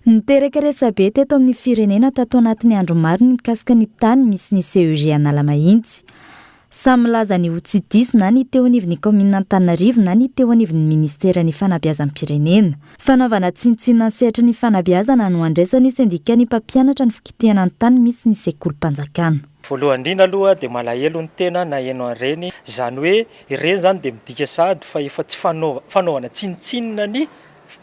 Niteraka resabe teto amin'ny firenena tato anatin'ny andro maro ny mikasika ny tany misy ny CEG Analamahitsy. Samy milaza ny ho tsy diso na ny teo anivon'ny kaominina Antananarivo na ny teo anivon'ny ministeran'ny fanabeazam-pirenena. Fanaovana tsinontsinona ny sehatry ny fanabeazana no andraisan'ny sendikan'ny mpampianatra ny fikitihana ny tany misy ny sekolim-panjakana. Voalohany indrindra aloha dia malahelo ny tena naheno an'ireny, izany hoe ireny izany dia midika sahady fa efa tsy fanaovana tsinontsinona ny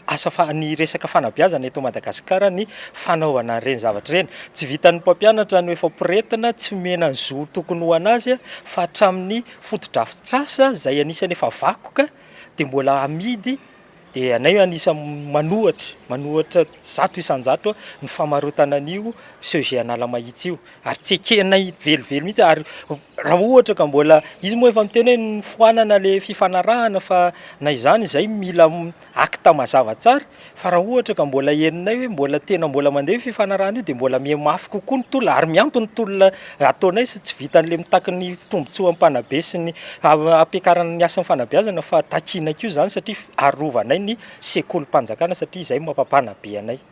Asa fa ny resaka fanabeazana eto Madagasikara ny fanaovana an'ireny zavatra ireny. Tsy vitan'ny mpampianatra no efa poretina, tsy omena ny zo tokony ho an'azy fa hatramin'ny fotodrafitrasa izay anisan'ny efa vakoka dia mbola amidy dia anay anisan'ny manohitra, manohitra 100% ny famarotana an'io CEG Analamahitsy io ary tsy ekenay velively mihitsy ary raha ohatra ka mbola, izy moa efa miteny hoe nofoanana le fifanarahana fa na izany izay mila acte mazava tsara fa raha ohatra ka mbola henonay hoe mbola tena mbola mandeha io fifanarahana io dia mbola mihamafy kokoa ny tolona ary miampy ny tolona ataonay sy tsy vitan'le mitaky ny tombotsoan'ny mpanabe sy ny hampiakarana ny hasin'ny fanabeazana fa takiana koa izany satria arovanay ny sekolim-panjakana satria izay mampampanabe anay.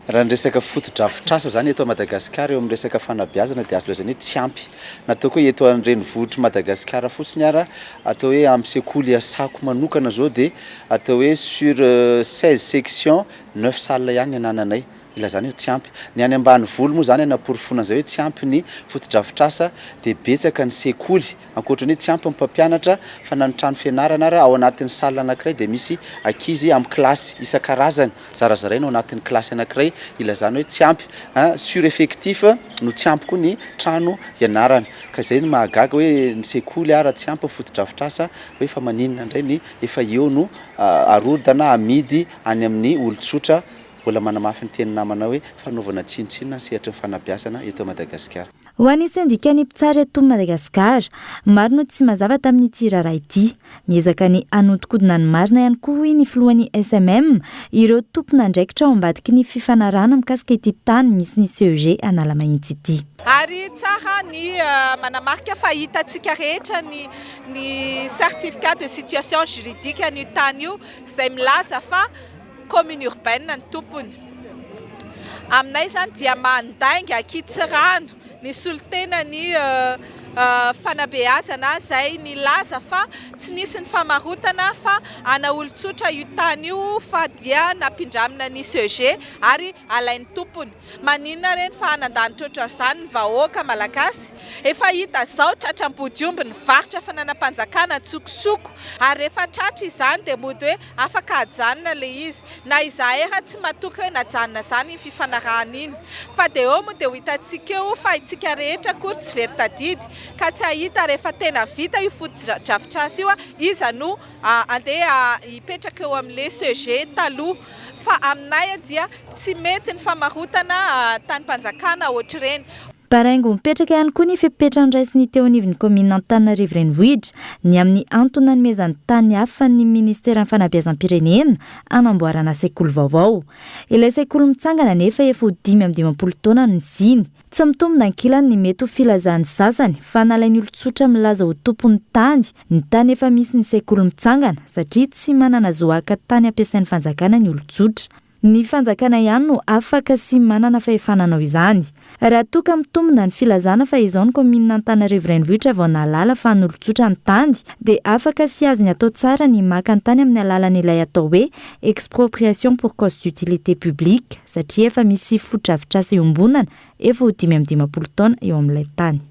Raha ny resaka fotodrafitrasa izany eto Madagasikara eo amin'ny resaka fanabeazana dia azo lazaina hoe tsy ampy. Na ataoko hoe eto an-drenivohitr'i Madagasikara fotsiny ara, atao hoe amin'ny sekoly iasako manokana izao dia atao hoe sur 16 sections, neuf salles ihany ny anananay. Ilazana hoe tsy ampy. Ny any ambanivolo moa izany hanaporofoana an'izay hoe tsy ampy ny fotodrafitrasa dia betsaka ny sekoly, ankoatra ny hoe tsy ampy ny mpampianatra fa na ny trano fianarana ara ao anatin'ny salle anankiray dia misy ankizy amin'ny kilasy isan-karazany. Zarazaraina ao anatin'ny kilasy anankiray ilazana hoe tsy ampy un sur effectif no tsy ampy koa ny trano ianarana ka izay no mahagaga hoe ny sekoly ara tsy ampy ny fotodrafitrasa hoe fa maninona indray ny efa eo no arodana amidy any amin'ny olon-tsotra mbola manamafy ny tenin'ny namana hoe fanaovana tsinontsinona ny sehatry ny fanabeazana eto Madagasikara. Ho an'ny sendikan'ny mpitsara eto Madagasikara, maro no tsy mazava tamin'ity raharaha ity. Miezaka ny hanodinkodina ny marina ihany koa hoy ny filohan'ny SMM, ireo tompon'andraikitra ao ambadiky ny fifanarahana mikasika ity tany misy ny CEG Analamahitsy ity. Ary tsara ny manamarika fa hitantsika rehetra ny ny certificat de situation juridique an'io tany io izay milaza fa commune urbaine ny tompony. Aminay izany dia mandainga ankitsirano ny solontena ny fanabeazana izay nilaza fa tsy nisy ny famarotana fa ana olon-tsotra io tany io fa dia nampindramina ny CEG ary alain'ny tompony. Maninona re ny fa hanandanitra ohatran'izany ny vahoaka malagasy? Efa hita zao tratra ambodiomby ny varotra fananam-panjakana antsokosoko ary rehefa tratra izany dia mody hoe afaka ajanona le izy. Na izahay ara tsy matoky hoe najanona zany iny fifanarahana iny. Fa dia eo moa dia ho hitantsika eo fa itsika rehetra akory tsy very tadidy ka tsy hahita rehefa tena vita io fotodrafitrasa io iza no andeha hipetraka eo amin'le CEG taloha. Fa aminay dia tsy mety ny famarotana tanim-panjakana ohatr'ireny. Baraingo mipetraka ihany koa ny fepetra noraisin'ny teo anivon'ny kaominina Antananarivo Renivohitra ny amin'ny antony nanomezany tany hafa ny minisiteran'ny fanabeazam-pirenena hanamboarana sekoly vaovao. Ilay sekoly mitsangana anefa efa ho 55 taona no nisiany. Tsy mitombina ankilany ny mety ho filazan'ny sasany fa nalain'ny olon-tsotra milaza ho tompon'ny tany ny tany efa misy ny sekoly mitsangana satria tsy manana zo haka tany ampiasain'ny fanjakana ny olon-tsotra. Ny fanjakana ihany no afaka sy manana fahefana hanao izany. Raha toa ka mitombina ny filazana fa izao ny kaominina Antananarivo Renivohitra vao nahalala fa an'olon-tsotra ny tany dia afaka sy azony atao tsara ny maka ny tany amin'ny alalan'ilay atao hoe expropriation pour cause d'utilité publique satria efa misy fotodrafitrasa iombonana efa ho 55 taona eo amin'ilay tany.